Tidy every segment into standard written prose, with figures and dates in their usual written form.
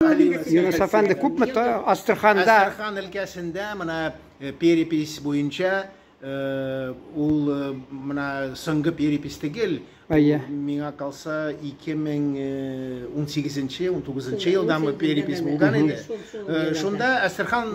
Юныс әфәнде, күпме Астраханда? Астрахань өлкәсендә менә перепись буенча ул менә соңгы перепись түгел. Әйе. Миңа калса 2018 19 елдамы перепись булган иде. Шунда Әстерхан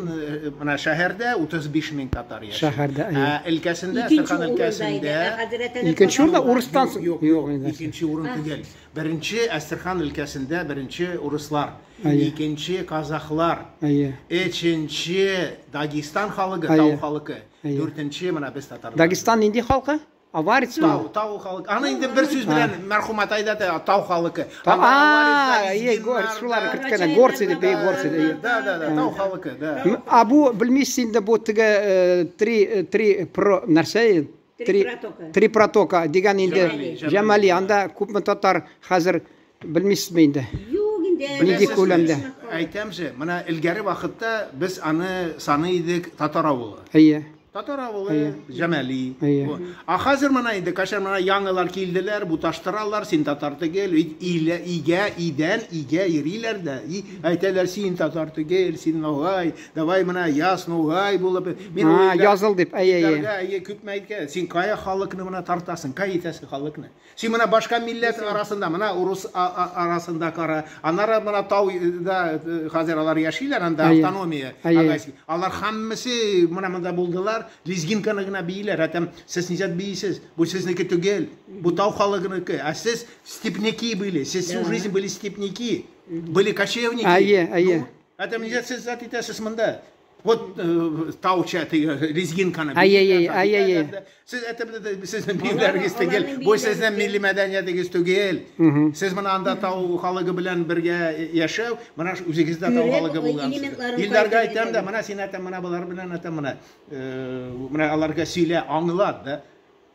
менә шәһәрдә 35 мең татар яши. Шәһәрдә, әйе. Ә өлкәсендә, Икенче Әстерхан урында иде. өлкәсендә Ә хәзер әтәләр Икенче урында казахлар. урыстан соң. Юк, Юк инде. Икенче урын түгел. Беренче Әстерхан өлкәсендә беренче урыслар, Әйе. икенче казахлар, Әйе. өченче Дагестан халкы, Әйе. тау халкы, Әйе. дүртенче менә без татарлар. Дагестан нинди халкы? Аварецмы? Тау, тау халкы. Аны инде бер сүз белән мәрхүм атай да тау халкы. Та- Анда А, аварецлар, әйе, лезгиннар, шулар да. керткән, горцы дип, әйе, горцы, әйе. Да, да, да, тау халкы, да. А бу белмисез инде бу теге три про нәрсә Три протока. Три протока дигән инде Җәмали, Җәмали. Җәмали анда күпме татар хәзер белмисезме инде? Юк инде. Нинди Беләсезме, күләмдә? Әйтәм же, менә элгәре вакытта без аны саный идек татар авылы. Әйе. Татар авылы, Җәмали. Әйе. А хәзер менә инде кашар менә яңалар килделәр, буташтыралар, син татар түгел, илә, игә, идән, игә йөриләр дә. И әйтәләр, син татар түгел, син ногай, давай менә яз ногай булып. Мин А, ул языл дип, әйе, әйе. Илдәргә, әйе, күпме әйткән, син кая халыкны менә тартасың, кая итәсең халыкны? Син менә башка милләт арасында, менә урыс арасында кара, аннары менә тауда хәзер алар яшиләр, анда Әйе. автономия. Әйе. Агайский. Алар һәммәсе менә монда булдылар, лезгинканы гына бииләр. Әйтәм, сез ничә бийсез? Бу сезнеке түгел. Бу тау халыгыныкы. А сез степняки были, сез всю жизнь были степняки, были кочевники. Әйе, әйе. Ну, әйтәм, ничә сез зат итәсез монда? Вот тауча лезгинканы Әйе, бииләр, әйе, әйе, әйе. итәләр дә. Сез әйтәм, сезнең биюләрегез түгел, аларның бу биюләре сезнең түгел. милли мәдәниятегез түгел. Сез менә анда тау халыгы белән бергә яшәү, менә үзегездә тау Күреп, халыгы булгансыз. элементларын Илдарга кайтып әйтәм дә, итәләр. менә син әйтәм, менә болар белән әйтәм, менә менә аларга сөйлә, аңлат да.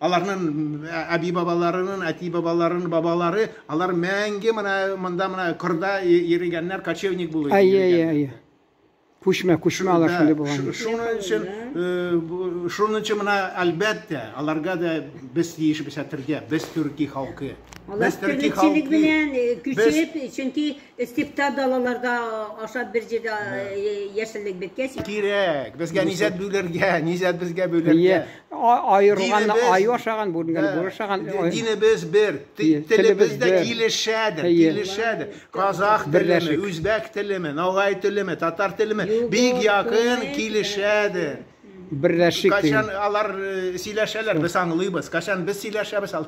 Аларның әби бабаларының, әти бабаларының бабалары, алар мәңге менә монда менә кырда йөргәннәр, кочевник булып Әйе, әйе, йөргәннәр. әйе. Күчмә, күчмә алар Да, шундый булган. Шуның өчен, шуның өчен менә әлбәттә, аларга да без тиешбез әйтергә, без төрки халкы. Алар Без төрки терлекчелек халкы. белән Без күчеп, чөнки степта далаларда ашап бер җирдә яшеллек беткәч, кирәк, безгә низәт бүлергә, низәт безгә Әйе. бүлергә. Аерылганны Динебез- аю ашаган, бүренгән Да. бүре ашаган. Динебез бер, Әйе, телебез телебез дә бер. килешәдер, Әйе. килешәдер. Казах телеме, Берләшик. үзбәк телеме, ногай телеме, татар телеме Юк, бик якын күмәк. килешәдер. Берләшик Кайчан дигән. алар сөйләшәләр, без аңлыйбыз. Кайчан без сөйләшәбез, алар